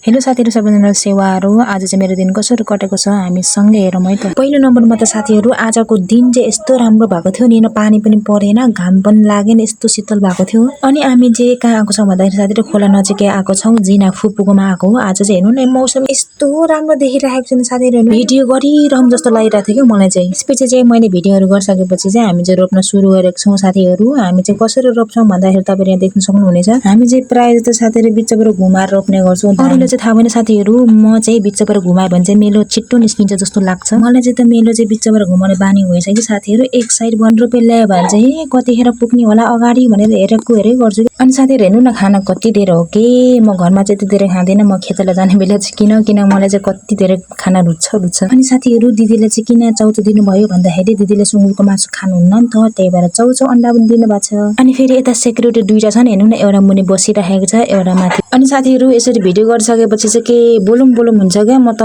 Hello साथीहरु सबैजना सेवाहरू आज चाहिँ मेरो दिन कसरी कटेको छ हामी सँगै हेरौँ है त। पहिलो नम्बरमा त साथीहरु आजको दिन चाहिँ यस्तो राम्रो भएको थियो नि पानी पनि परेन घाम पनि लागेन यस्तो शीतल भएको थियो। अनि हामी चाहिँ कहाँ आएको छौं भन्दाखेरि साथीहरु खोला नजिकै आएको छौं जिना फुपूकोमा आएको हो। आज चाहिँ हेर्नु न मौसम यस्तो राम्रो देखिरहेको छ नि साथीहरु भिडियो गरिरहम जस्तो लागिरहेको थियो के मलाई चाहिँ। त्यसपछि चाहिँ मैले भिडियोहरु गरिसकेपछि चाहिँ हामी चाहिँ रोप्न सुरु गरेको छौं साथीहरु। हामी चाहिँ कसरी रोप्छौं भन्दाखेरि तपाईहरुले यहाँ देख्न सक्नुहुनेछ। हामी चाहिँ प्राय जस्तो साथीहरु बिचबाट घुमाएर रोप्ने गर्छौं। अरूले चाहिँ थाहा भएन साथीहरु म चाहिँ बिचबाट घुमाए भने चाहिँ मेलो छिट्टो निस्किन्छ जस्तो लाग्छ। मलाई चाहिँ त मेलो चाहिँ बिचबाट घुमाउने बानी भइसक्यो साथीहरु। एक साइड वन रुपैयाँ ल्यायो भने चाहिँ कतिखेर पुग्ने होला अगाडि भनेर हेरेको हेरै गर्छु। अनि साथीहरु हेर्नु न खाना कति धेरै हो के म घरमा चाहिँ त्यति धेरै खाँदैन। म खेतलाई जाने बेला चाहिँ किन मलाई चाहिँ कति धेरै खाना रुच्छ। अनि साथीहरु दिदीले चाहिँ किन चाउचाउ दिनुभयो भन्दाखेरि दिदीले सुँगुरको मासु खानुहुन्न नि त त्यही भएर चाउचाउ अन्डा पनि दिनु भएको छ। अनि फेरि यता सेक्युरिटी दुईटा छन् हेर्नु न एउटा मुनि बसिरहेको छ एउटा माथि। अनि साथीहरु यसरी भिडियो गरिसकेपछि चाहिँ के बोलुम हुन्छ क्या म त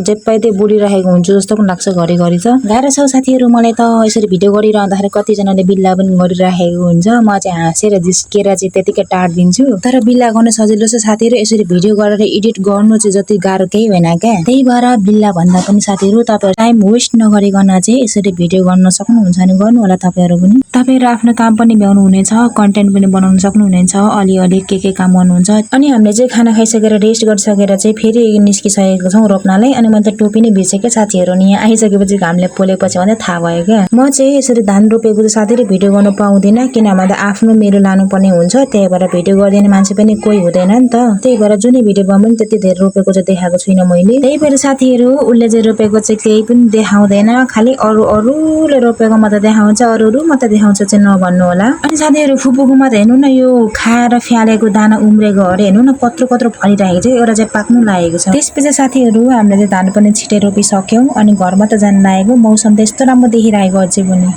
जे पाए त्यही बोलिरहेको हुन्छु जस्तो पनि लाग्छ घरिघरि त। गाह्रो छ साथीहरु मलाई त यसरी भिडियो गरिरहँदाखेरि कति जनाले बिल्ला पनि गरिरहेको हुन्छ। म चाहिँ हाँसेर जिस्केर चाहिँ त्यतिकै टार्दिन्छु। तर बिल्ला गर्न सजिलो छ साथीहरु यसरी भिडियो गरेर एडिट गर्नु चाहिँ जति गाह्रो केही होइन क्या। त्यही भएर बिल्ला भन्दा पनि साथीहरु तपाईहरु टाइम वेस्ट नगरिकन चाहिँ यसरी भिडियो गर्न सक्नुहुन्छ भने गर्नु होला तपाईहरु पनि। तपाईहरु आफ्नो काम पनि भ्याउनु हुनेछ कन्टेन्ट पनि बनाउन सक्नुहुनेछ अलिअलि के काम गर्नुहुन्छ। अनि हामीले चाहिँ खाना खाइसकेर रेस्ट गरिसकेर चाहिँ फेरि निस्किसकेको छौं रोप्नलाई। अनि मैले त टोपी नै बिर्सेके साथीहरु नि यहाँ आइसकेपछि घामले पोलेपछि भने थाहा भयो क्या। म चाहिँ यसरी धान रोपेको चाहिँ साथीहरु भिडियो गर्न पाउँदिन किनभने आफ्नो मेरो लानुपर्ने हुन्छ। त्यही भएर भिडियो गर्दिने मान्छे पनि कोही हुँदैन नि त। त्यही भएर जुनै भिडियोमा पनि त्यति धेरै रोपेको चाहिँ देखाएको छुइनँ मैले। त्यही भएर साथीहरु उले चाहिँ रोपेको चाहिँ केही पनि देखाउँदैन खाली अरूले रोपेको मात्र देखाउँछ अरू मात्र देखाउँछ चाहिँ नभन्नु होला। अनि साथीहरु फुपूकोमा त हेर्नु न यो खाएर फ्यालेको दाना उम्रेको अरे हेर्नु न कत्रो फलिरहेको छ एउटा चाहिँ पाक्नु लागेको छ। त्यसपछि साथीहरु हामीले चाहिँ धान पनि छिटै रोपिसक्यौं अनि घरमा त जान लागेको। मौसम त यस्तो राम्रो देखिरहेको अझै पनि।